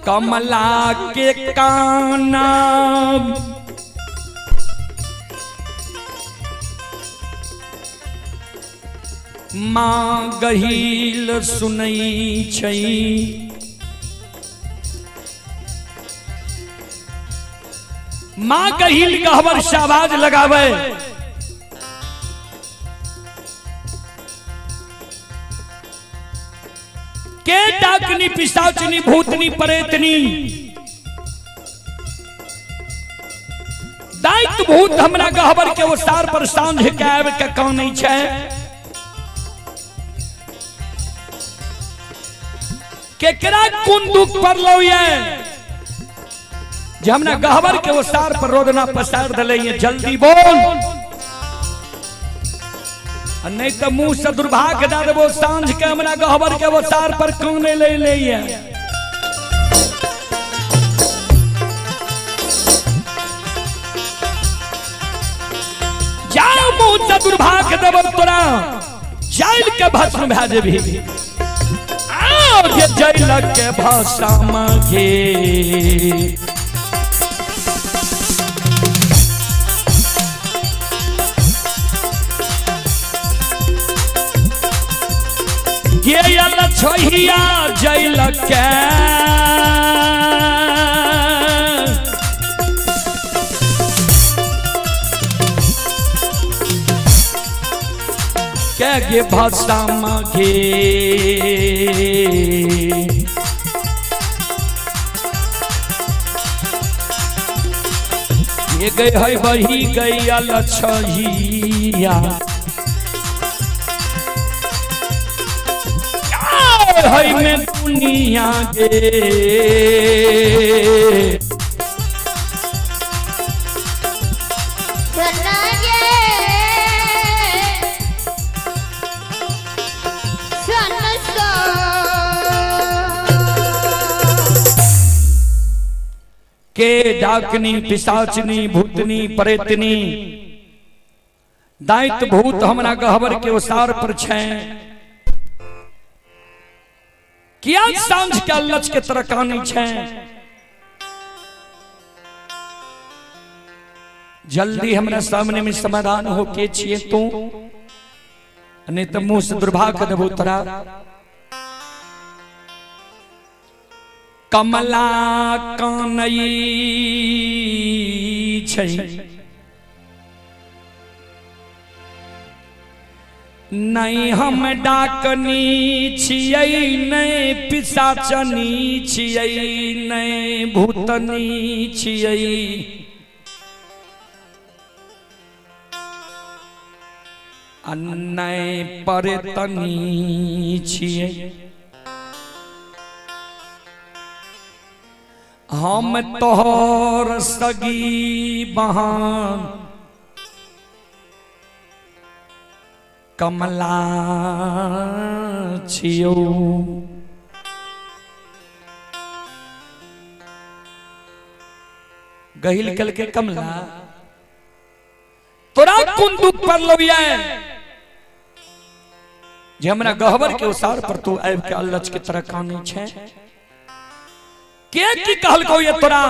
कमला के काना माँ गहील सुनै छै। माँ गहील गहबर से आवाज लगावे। के डाकनी पिशाचनी भूतनी परेतनी दाइत भूत हमरा गहबर के ओसार पर सांझ के आबि के कानै छै। केकरा कोन दुख पड़लो ये जे हमरा गहबर के ओसार पर रोदना पसार दले ये, जल्दी बोल नहीं तो मुंह से दुर्भाग्य दे देबो। सांझ के हमरा गहबर के ओसार पर काने ले ले ये। जाओ मुंह से दुर्भाग्य देबो तोरा, जैल के भस्म भए जेबही। आओ जे जैल के भस्म गे। गेल छोहिया जैल के के गे भस्म गे। ये गई है बही गई छहिया है में दुनिया गे। के डाकनी पिशाचनी भूतनी परेतनी दाइत भूत हमरा गहबर के ओसार पर छै। किया सांझ के अल्लच के तरह कानी छै। जल्दी हमरा सामने में समाधान हो के छिए तू, नहीं तो मुंह से दुर्भाग्य देबो तोरा। कमला कानई छै नहीं हम डाकनी छियै, नहीं पिशाचनी छियै, नहीं भूतनी छियै। नहीं परेतनी छियै। हम तोहर सगी बहान कमला छियौ। गहिल कल के कमला तोरा कोन दुख पड़लो ये जे हमरा गहबर के ओसार पर तू आबि के अल्लच के तरह कानै छै। के की कहलकौ ये तोरा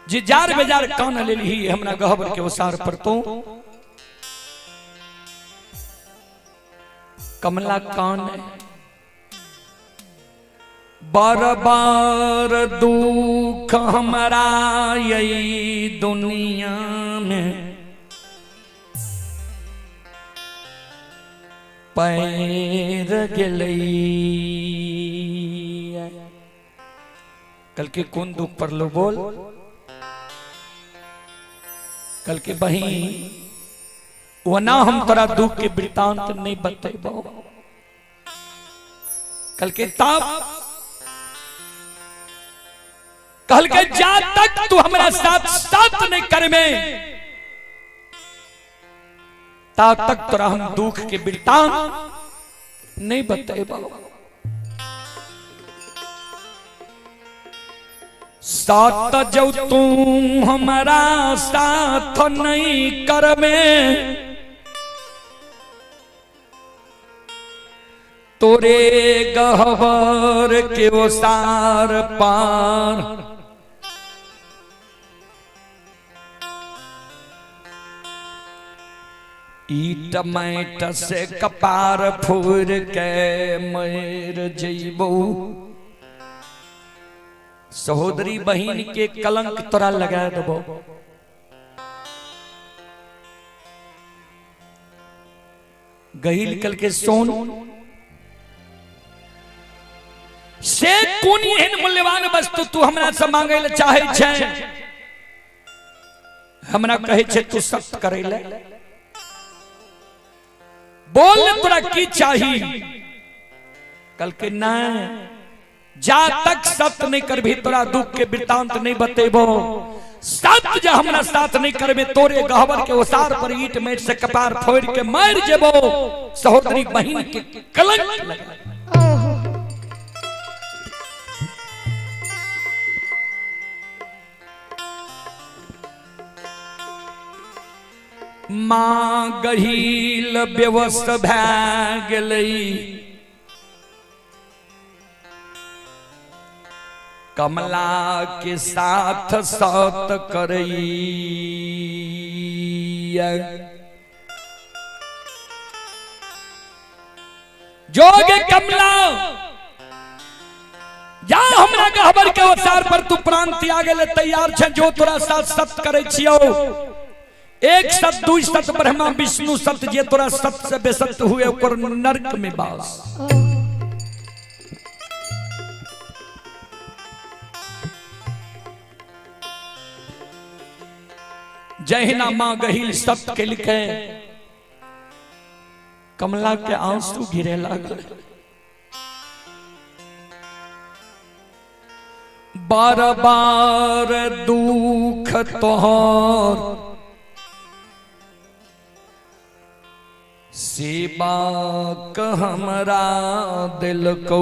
जे जार बेजार कान लेलही हमरा गहबर के ओसार पर तू। कमला कान बार बार दुख हमरा यही दुनिया में पैर गेलै। कल के कोन दुख पड़लो बोल। कल के बही वना हम तोरा दुख के वृतांत नहीं बतेबो। कल के ताप कल के जा तक तू हमरा साथ साथ नहीं करबे ता तक तोरा हम दुख के वृतांत नहीं बतेबो। साथ जो तू हमारा साथ नहीं करबे तोरे गहबर के ओसार पार ईट मैट से कपार फोड़ के मर जइबो। सहोदरी बहिन के कलंक तोरा लगा देबो। गहिल कल के सोन से कोन एहन मूल्यवान वस्तु तू हमरा से मांगे ले चाहे छे? हमरा कहे छे तू सख्त करे ले, बोल तोरा की चाही? कल के ना, जा तक सत्य नहीं करबी तोरा दुख के वृत्तांत नहीं बतेबो। सत्य जा हमरा साथ नहीं करबे तोरे गहबर के ओसार पर ईट मेट से कपार फोड़ के मार जेबो। सहोदरी बहिन के कलंक लगा। मां गहील बेवस भै गेलै, कमला के साथ सत करैया। जोग कमला जा हमरा गहबर के ओसार पर तू प्राण त्यागे ले तैयार छे, जो तोरा साथ सत करे छियो। एक सत दू सत ब्रह्मा विष्णु सत, जे तोरा सत से बेसत हुए ओकर नरक में बास। जहिना मां गहिल सत के लिखे कमला के आंसू गिरे लागल। बार बार दुख तोहर सेवा क हमरा दिल को।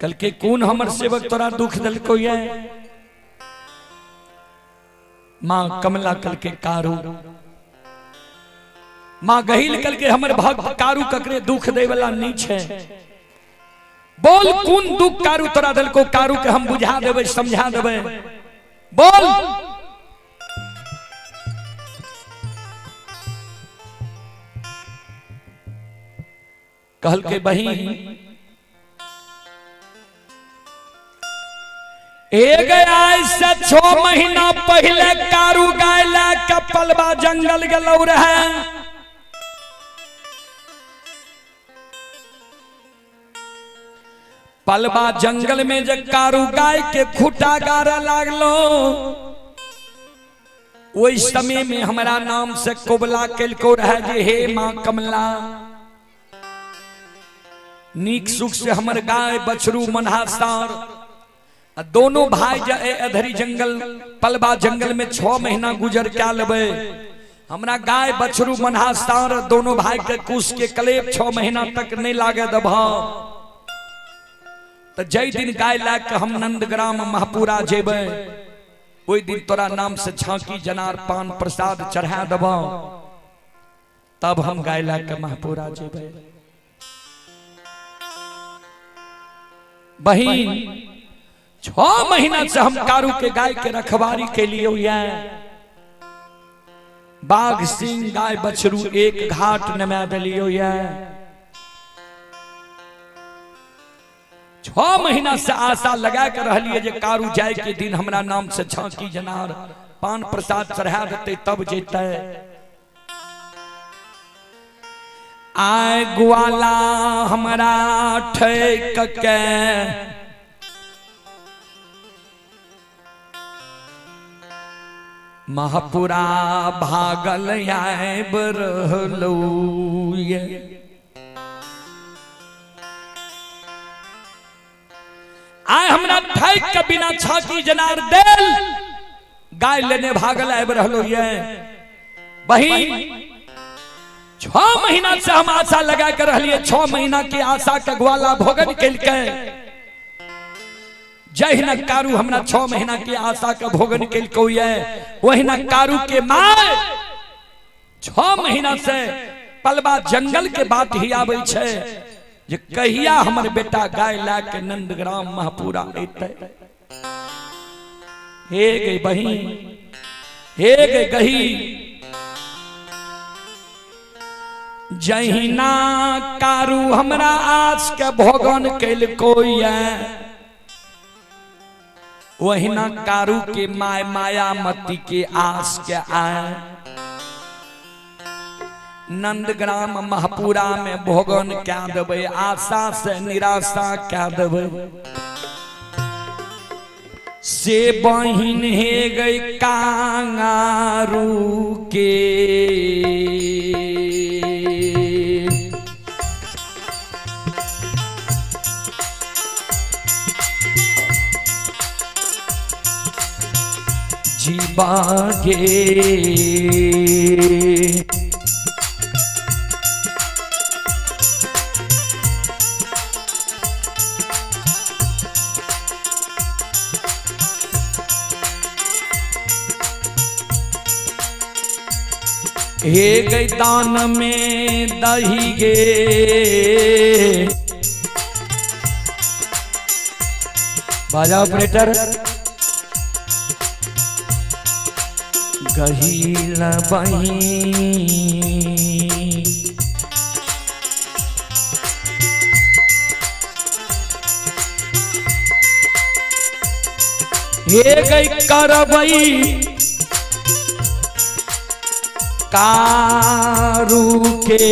कल के कौन हमर सेवक तोरा दुख दिल को ये? मां कमला कल के कारू, मां गहिल कल के हमर भक्त कारू ककरे दुख दे वाला नहीं छे। बोल कौन दुख कारू तोरा दिल को? कारू के हम बुझा देबै समझा देबै, बोल। कहल के बहिन एक आय से 6 महीना पहले कारू गाय ला के पलवा जंगल गेलौ रहे। पलवा जंगल में जे कारू गाय के खूटा गारे लागलो, ओहि समय में हमरा नाम से कोबला केलको रहे जे हे मां कमला, नीक सुख से हमर गाय बछरू मनहासार दोनों भाई जे अधरी जंगल पलवा जंगल में 6 महीना गुजर के लेबै, हमरा गाय बछरू मनहासार दोनों भाई के कुश के कलेब 6 महीना तक नहीं लागे दब। तो जय दिन गाय ला के हम नंदग्राम महपुरा जेबै, ओहि दिन तोरा नाम से झांकी जनार पान प्रसाद चढ़ा देब, तब हम गाय ला के महपुरा जेबै। बहिन 6 महीना से हम कारू के गाय के रखवारी के लिए हुआ। बाघ सिंह गाय बछरू एक घाट नमा दिलियो। 6 महीना से आशा लगा के रहलिए जे कारू जाय के दिन हमरा नाम से झांकी जनार पान प्रसाद चढ़ा देते तब जेते। आय ग्वाला हमरा ठेक के महपुरा भागल आबि रहलौ। आय हमरा ठैक के बिना छाकी जनार देल गाय लेने भागल आबि रहलो ये। बहिन 6 महीना से हम आशा लगा के रहलिए, 6 महीना की आशा के ग्वाला भोगन केलकै। जहिना कारू हमरा 6 महीना के आशा के भोगन केलको ये, वहिना कारू के my 6 महीना से पलवा जंगल के बात ही आबै छै जे कहिया हमर बेटा गाय ला के नंदग्राम महपुरा एतै। हे गई बहिन, हे गई गही, जहिना कारू हमरा आस के भोगन केलको ये, वहिना कारू के my Mayamati के आस के आए नंदग्राम महपुरा में भोगन क्या देबै, आशा से निराशा क्या देबै। से बहिन हे गई कांगारू के, जीवा गे हे गई दान में दही गे, बाजा ऑपरेटर गहील बही, हे गई करबई कारू के,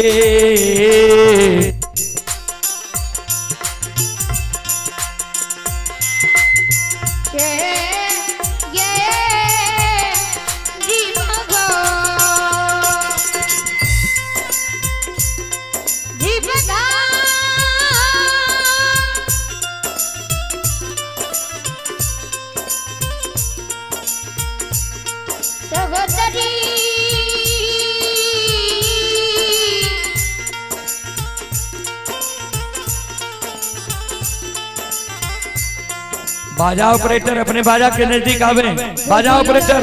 बाजा ऑपरेटर अपने बाजा के नजदीक आवे, बाजा ऑपरेटर।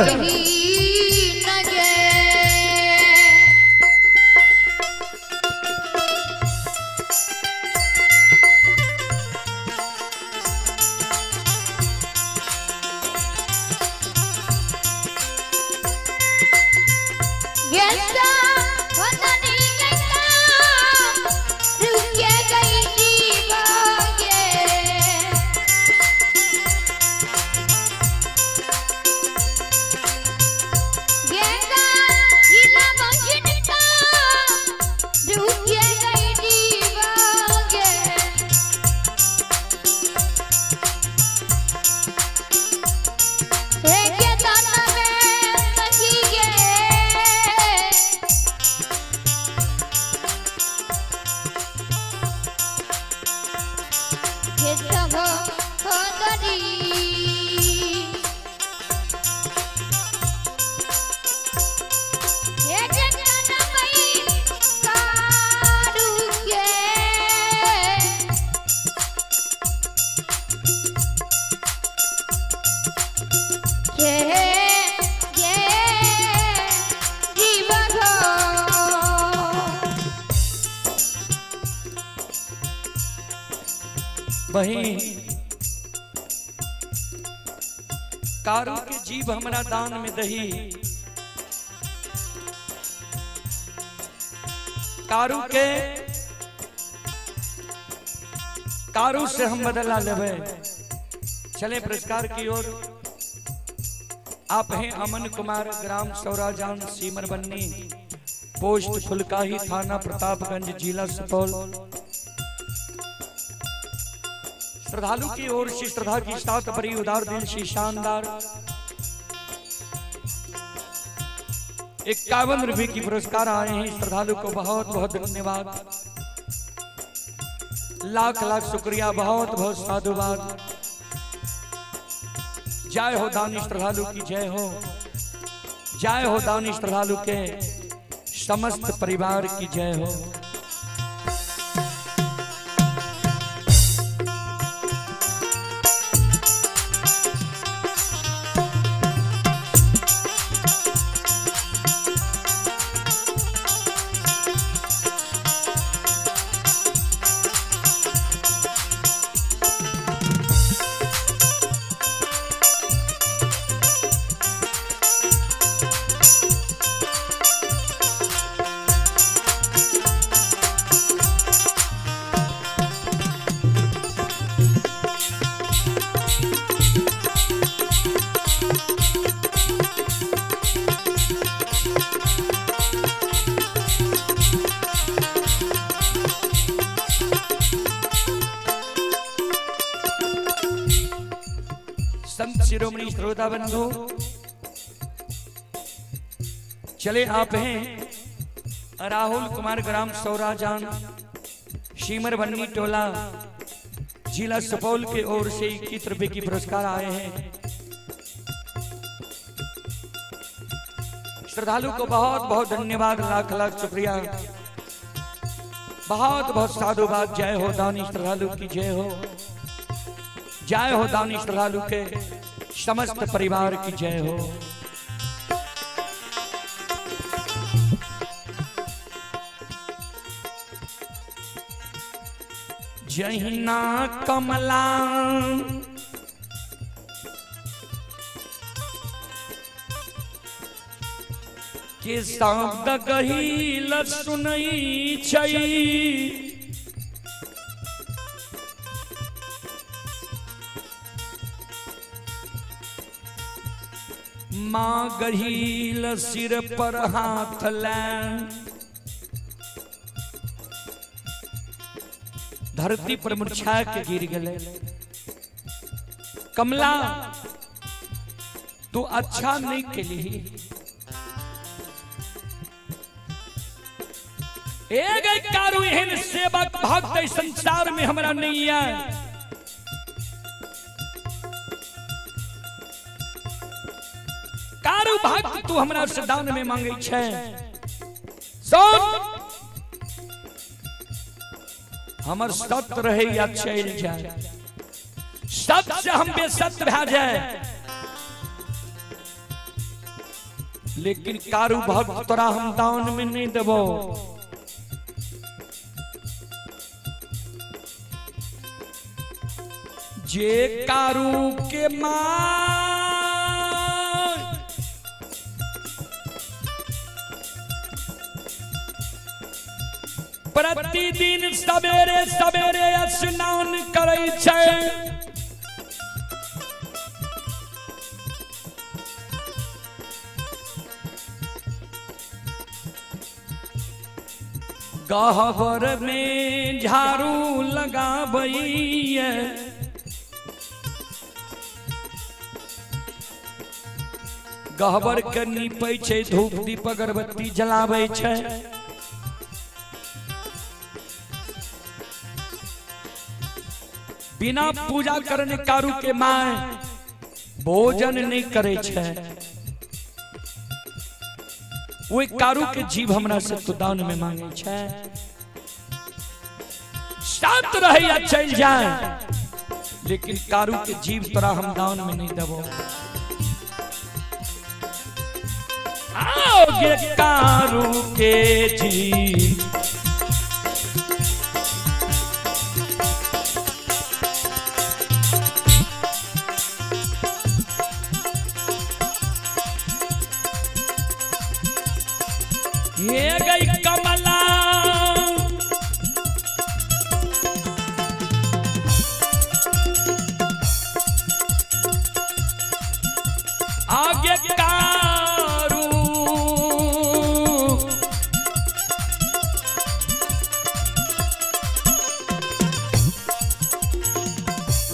बहिन कारू के जीव हमरा दान में दही, कारू के कारू से हम बदला लेवे। चले पुरस्कार की ओर। आप हैं अमन कुमार, ग्राम सौराजान, सीमर बन्नी, पोस्ट फुलकाही, थाना प्रतापगंज, जिला सुपौल। श्रद्धालु की ओर से श्रद्धा की साथ बड़ी उदार दिल से शानदार 51 रुपए की पुरस्कार आए हैं। श्रद्धालु को बहुत बहुत धन्यवाद, लाख लाख शुक्रिया, बहुत बहुत साधुवाद। जय हो दानी श्रद्धालु की जय हो, जय हो दानी श्रद्धालु के समस्त परिवार की जय हो। शिरोमणि श्रोता बंधु चले आप हैं राहुल कुमार ग्राम सौराजान सीमर बन्नी टोला जिला सुपौल के ओर से 21 रुपए की पुरस्कार आए हैं। श्रद्धालु को बहुत बहुत धन्यवाद, लाख लाख शुक्रिया, बहुत बहुत साधुवाद। जय हो दानी श्रद्धालु की जय हो, जय हो दानी श्रद्धालु के समस्त परिवार की जय हो। जहिना कमला के शब्द गहील सुनई छै, माँ गहील सिर पर हाथ लै धरती पर मुरझा के गिर गए। कमला तू अच्छा नहीं के लिए एक कारू एहन सेवक भक्त संसार में हमरा नहीं है। कारू भक्त तू हमरा से दान में मांगे छे, सुन हमर सत्य रहे या चल जाए, सत्य से हम बेसत्य भा जाए, लेकिन कारू भक्त तोरा हम दान में नहीं देबो। जे कारू के मां प्रतिदिन सवेरे सवेरे स्नान करै छै, गहबर में झाड़ू लगाबैये, गहबर के नीपै छै, धूप दीप अगरबत्ती जलाबै छै, बिना पूजा करने कारू के my भोजन नहीं करे छै। ओहि कारू के जीव हमरा से तो दान में मांगे छै, शांत रहे या चल जाए, लेकिन कारू के जीव तोरा हम दान में नहीं देबो। आओगे कारू के जीव ये गई कमला आगे कारू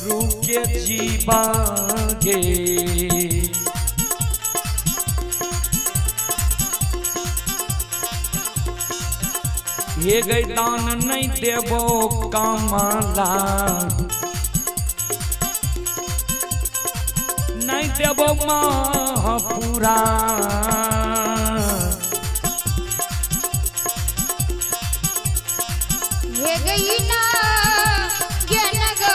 रुके जीवागे, ये गई दान नहीं देबो कमला, नहीं देबो महापुरा। ये गई ना ज्ञान गो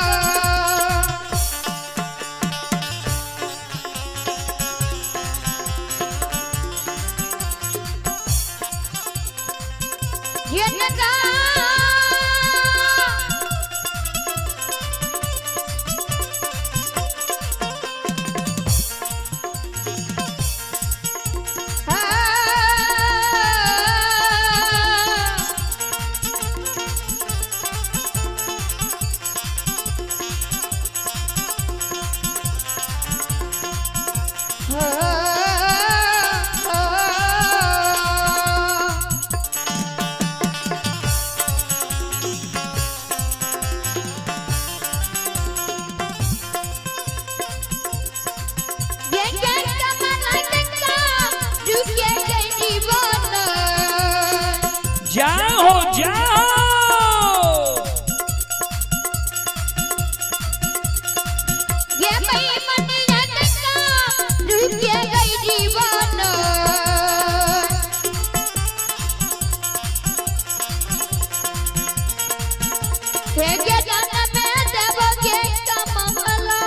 हे गे जन में देवगे कमला।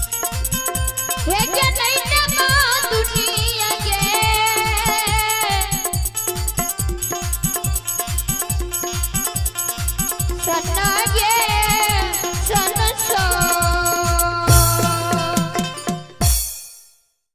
हे गे नहीं नमा दुनिया गे। सन्ना